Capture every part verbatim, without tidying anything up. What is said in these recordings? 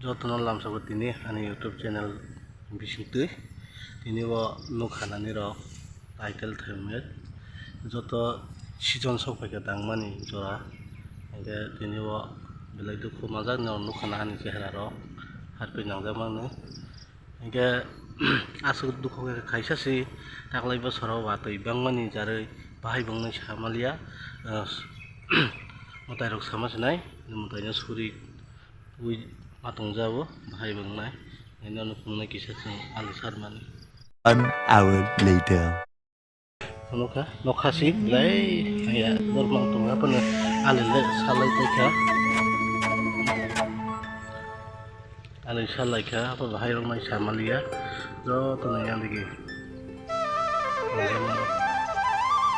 Jotono lamsao tini ani YouTube channel bisingtwi. Tini o nukha nani rok title thumbnail joto season sok phaikha tangmani jora. Hingkhe tini o belai dukhu manjak norok nukha na ani chehra rok harpui nangjak mani. Hingkhe aswk dukhu khe kaisa si taklai bosoro watwi bangmani jarwi bahai bangni samaliya, ah, mwtai rok sama sinai mwtai no suri. Ui, ma tong jabo, bahai bo wngnai. Nini ano phunuknai kisa chwng ali sarmani. One hour later. Nokha, nokha si, lai, ya, dormang tong, aphano ali le salai paikha. Ali salai kha, apa bahai rok nai samaliya. Joto nai yang digi.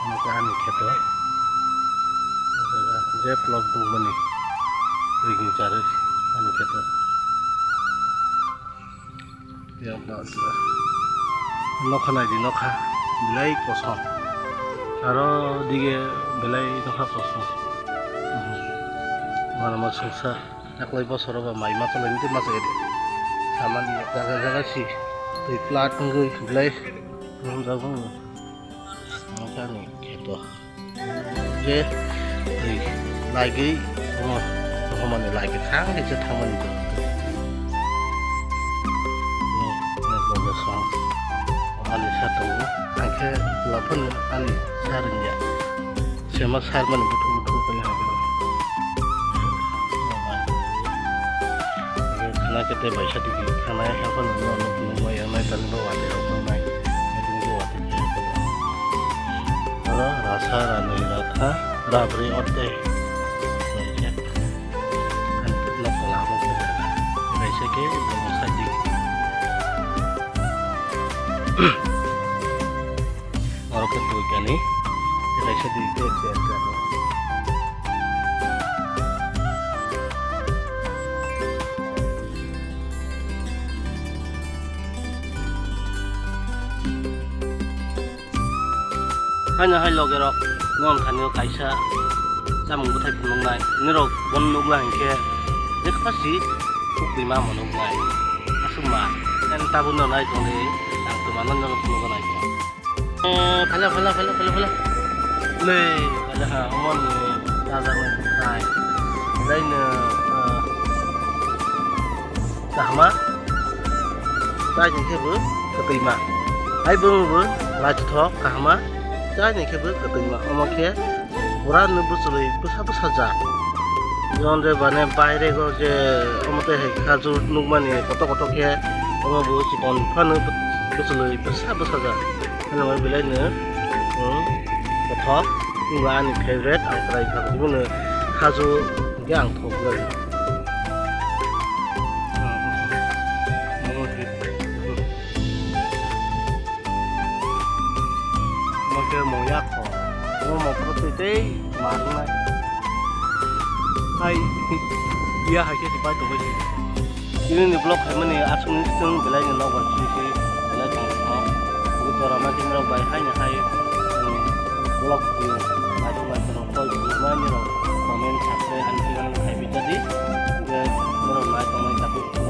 Omo khe ani kheto. O jaga je plot dungmani twi ni charwi ani kheto. Yang plot nokha naidi nokha belai kosom. Aro dige belai nokha kosom. Mano ma sungsa. Taklai bosoro ba mai ma tolai mide ma jaga de. Samani jaga jaga si twi plat wngwi belai romjak wng. Ang khe ani kheto. Je twi lagwi omo romani lagwi thang khe je thangmani do. Ani sa tongo. Ang khe laphano ani sa rwngya. Sema sarmani buthu buthu khe hagwi. Khana khe tei baisa tigi khana haphano no no phunukma yang nai tani bo watwi rok wngnai. Tini bo watwi khe haphano. Oro rasa ranwi ratha rabri otte. Baisa. Ani putla pala bo khe baisa khe bo saji. Oro khe twi kani, kaisa di khe ber kani. Haino hai loge rok, nwng thani o kaisa chamung bwthai phunuknai, nini rok bono nukla hinkhe, je khasi thukgwi ma mwnuknai, aswk ma, tabukno nai tongdi, ang twmano nini rok phunukna nai tong. Eh, phala, phala, phala, phala, phala. Le, phala ha, omo ni, raja ni, hai. Belai no, eh, kahama. Chai ni khe bo, kwtwi ma. Hai bo, bo, lai thok, kahama. Chai ni khe bo, kwtwi ma. Omo khe, Pura no bwchwlwi bwsa bwsa jak. Jon je bane baire go je omo tei hai khajur nukmani kotor kotor khe omo bo chikon phano bwchwlwi bwsa bwsa jak. Ano belai no, hmm, kothok wngkha ani favorite, ang kwlai kha, bini khajur hwnkhe ang thok jak. Omo khe mung yak kho. Omo mung phuru twi tei ma wngnai. Hai, ya hai khe se pai tongbai se. Chini ni vlog khaimani aswk ni swng belai ni nok bai simi se belai tong kho. Bo jora ma chini rok bai hai ni hai, um, vlog video naithok naithok rok koi phuru mai ni rok comment subscribe ani channel khai bi jadi. Hingkhe norok nai tongnai tabuk.